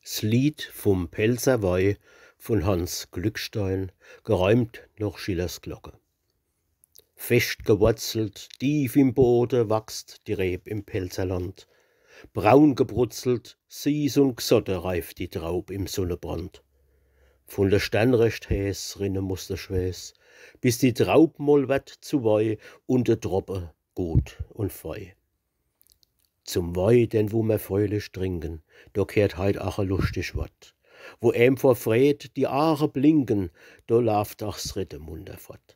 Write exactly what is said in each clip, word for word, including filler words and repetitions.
S Lied vum Pälzer Wei vun Hanns Glückstein, gereimt noch Schillers Glocke. Fescht gewurzelt, tief im Bode wachst die Reb im Pälzerland. Braun gebrutzelt, sieß un gsotte reift die Traub im Sunnebrand. Vun de Stern recht heeß rinne muss de Schweeß, bis die Traub mol werd zu Wei un de Droppe gut un fei. Zum Wei, den wu mer fröhlich trinken, do kehrt heit ach e luschtig Wort. Wu em vor Freed die Aache blinken, do laaft ach s Redde munter fort.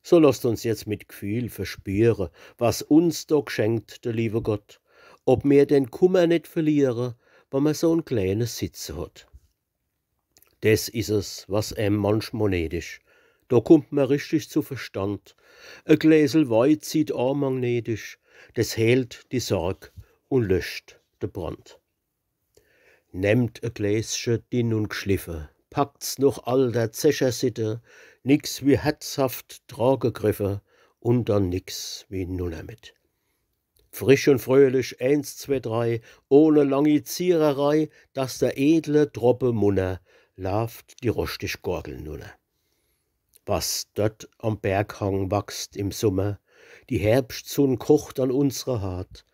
So losst uns jetzt mit Gfühl verspiere, was uns do gschenkt de liewe Gott, ob mer den Kummer net verliere, wann mer so'n kleene Sitze hot. Des is es, was em manchmol nedisch. Do kummt mer richtig zu Verstand. E Gläsel Wei zieht a magnetisch, des heelt die Sorg un löscht de Brand. Nemmt e Gläsche dinn un gschliffe, packt's noch alder Zechersitte, nix wie herzhaft dra gegriffe un dann nix wie nunner mit. Frisch un fröhlich, eens, zwee, drei, ohne langi Ziererei, dass der edle Droppe munner laaft die roschtig Gorgel nunner. Was dort am Berghang wachst im Summer, die Herbstsunn kocht an unsrer Haat.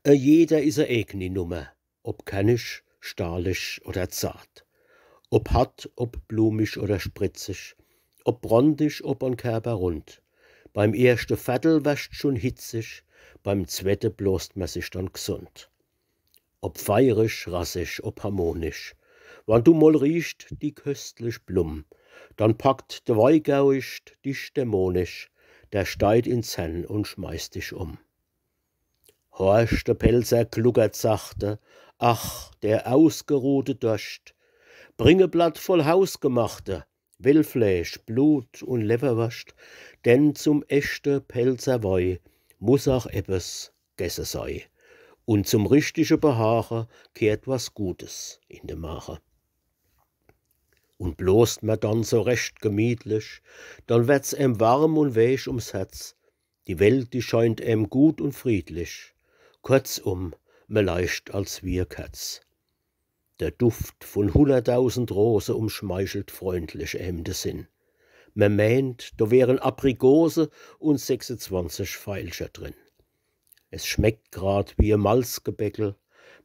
E jeder is e egni Nummer, ob kernig, stahlig oder zart, ob hart, ob blumig oder spritzig, ob brondig, ob an Kerper rund. Beim erschte Vertel werscht schun hitzig, beim zwette blost mer sich dann gsund. Ob feirig, rassig, ob harmonisch, wann du mol riechst die köstlich Blum, dann packt de Weigeischt dich dämonisch, der steigt ins Hern un schmeißt dich um. Horch, de Pälzer gluckert sachte, ach, der ausgeruhte Dorscht, bring e Platt voll hausgemachte Wellfleesch, Blut un Lewwerworscht, denn zum echte Pälzer Wei muss ach ebbes gesse sei. Un zum richtige Behage kehrt was Gutes in de Mage. Un blost mer dann so recht gemietlich, dann werd's em warm un weech ums Herz. Die Welt, die scheint em gut un friedlich. Kurzum, mer leicht als wie e Kerz. Der Duft vun hunnertdausend Rose umschmeichelt freundlich em de Sinn. Mer meent, do wären Aprikose un sechsezwanzig Veilcher drin. Es schmeckt grad wie e Malzgebäckel,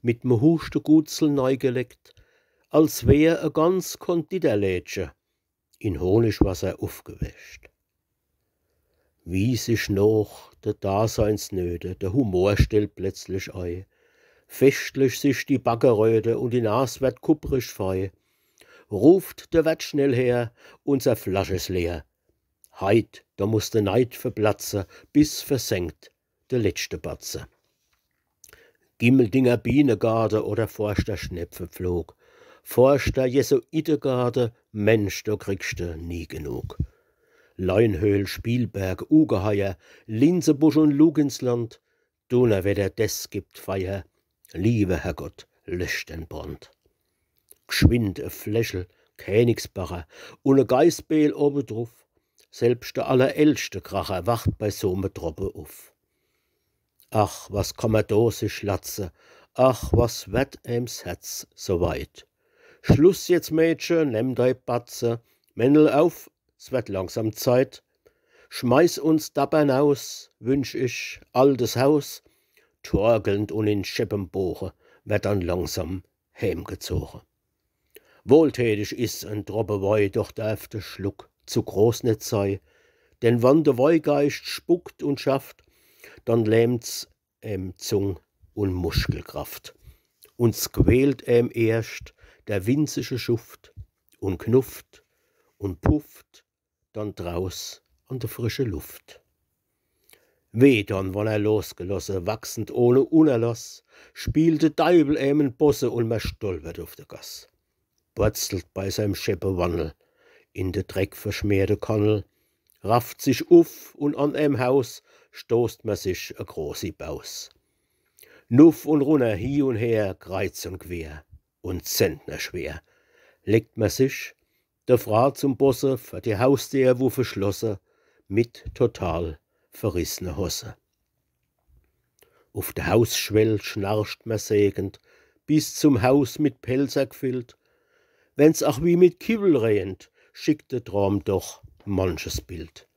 mit me Huschtegutzel neigeleckt, als wär e ganz Konditerlädche in Honigwasser uffgewäscht. Wie sich noch de Daseinsnöte, de Humor stellt plötzlich ei. Feschtlich sich die Backe röte un die Nas werd kupprig fei. Ruft de Wert schnell her, unser Flasch is leer. Heit, do muss de Neid verplatze, bis versenkt de letschte Batze. Gimmeldinger Bienegarde oder Forschter Schnepfepflug, Forschter Jesuitegarde, Mensch, do kriegscht de nie genug. Leinhöhl, Spielberg, Ugeheier, Linsebusch un Luginsland, Dunnerwetter, des gibt Feier, liewer Herrgott, lösch den Brand. Gschwind e Fläschel Känigsbacher un e Geißbehl owedruff, selbscht de allerältschte Kracher wacht bei so me Droppe uff. Ach, was kammer do sich latze, ach, was werd ems Herz so weit. Schluss jetzt, Mädche, nemm dei Batze, Männel auf, s werd langsam Zeit. Schmeiß uns dapper naus, wünsch ich, altes Haus. Torkelnd un in scheppem Boche werd dann langsam hemgezoche. Wohltätig is en Droppe Wei, doch derf de Schluck zu groß net sei, denn wann de Weigeischt spuckt un schafft, dann lähmt's em Zung un Muschkelkraft. Un s quält em erscht der winzige Schuft un knufft un pufft dann draus an de frische Luft. Weh dann, wann er losgelosse, wachsend ohne Unerlass, spielt de Deiwel em en Bosse un mer stolpert uff de Gass. Borzelt bei seim Scheppewannel in de dreckverschmeerte Kannel, rafft sich uff un an em Haus stoßt mer sich e großi Baus. Nuff un runner, hie un her, kreiz un quer un zentnerschwer, legt mer sich de Fraa zum Bosse, vor die Hausdeer wu verschlosse, mit total verrissne Hosse. Uff de Hausschwell schnarcht mer sägend, bis zum Haus mit Pälzer gfillt. Wenn's ach wie mit Kiwwel rähnt, schickt de Traum doch manches Bild.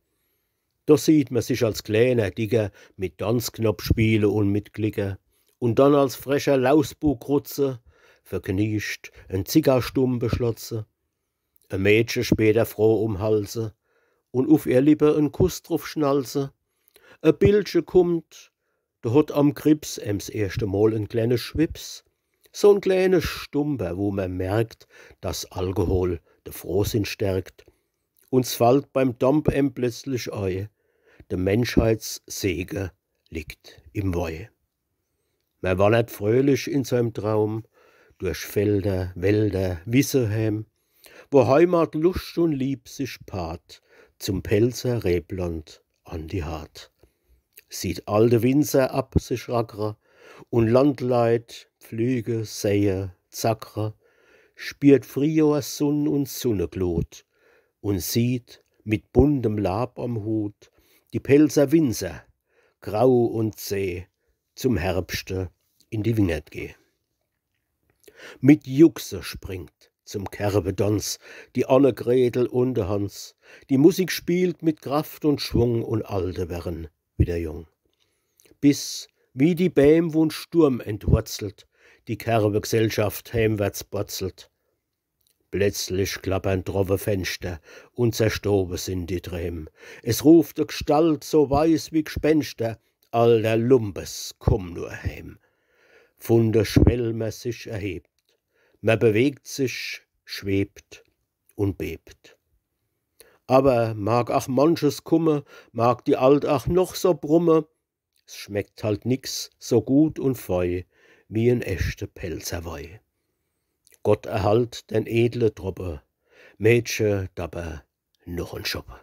Do sieht mer sich als klääner Dicker mit Danzknopp spiele un mit Klicker un dann als frecher Lausbu krutze, vergniecht en Zigarrstump beschlotze, e Mädche später froh umhalse un uf ihr Lippe en Kuss druf schnalze. E Bildche kummt, do hot am Grips em s erschte Mol en klääne Schwips, so en klääne Stumper, wo mer merkt, dass Alkohol de Frohsinn stärkt. Un s fallt beim Damp em plötzlich ei, de Menschheitssege liegt im Wei. Mer wannert fröhlich in seim Traum durch Felder, Wälder, Wisse hääm, wo Heimat, Luscht un Lieb sich paart zum Pälzer Rebland an die Haardt. Sieht alte Winzer ab sich rackre un Landleit pflüge, säe, zackre, spiert Frühjohrssunn un Sunneglut un sieht mit buntem Laab am Hut die Pälzer Winzer, grau un zäh, zum Herbschte in die Wingert geh. Mit Juchze springt zum Kerwedanz die Annegretel un de Hans. Die Musik spielt mit Kraft un Schwung un Alte werren wieder jung. Bis, wie die Bääm, wo en Sturm entwurzelt, die Kerwegsellschaft häämwärts borzelt. Plötzlich klappern drowwe Fenschter un zerstowe sin die Drääm. Es ruft e Gstalt, so weiß wie Gspenschter: „Alter Lumpes, kumm nur hääm.“ Vun de Schwell mer sich erhebt, mer bewegt sich, schwebt un bebt. Awwer mag ach manches kumme, mag die Alt ach noch so brumme, s schmeckt halt nix so gut un fei wie en echte Pälzer Wei. Gott erhalt den edle Droppe, Mädche, dabber noch en Schoppe.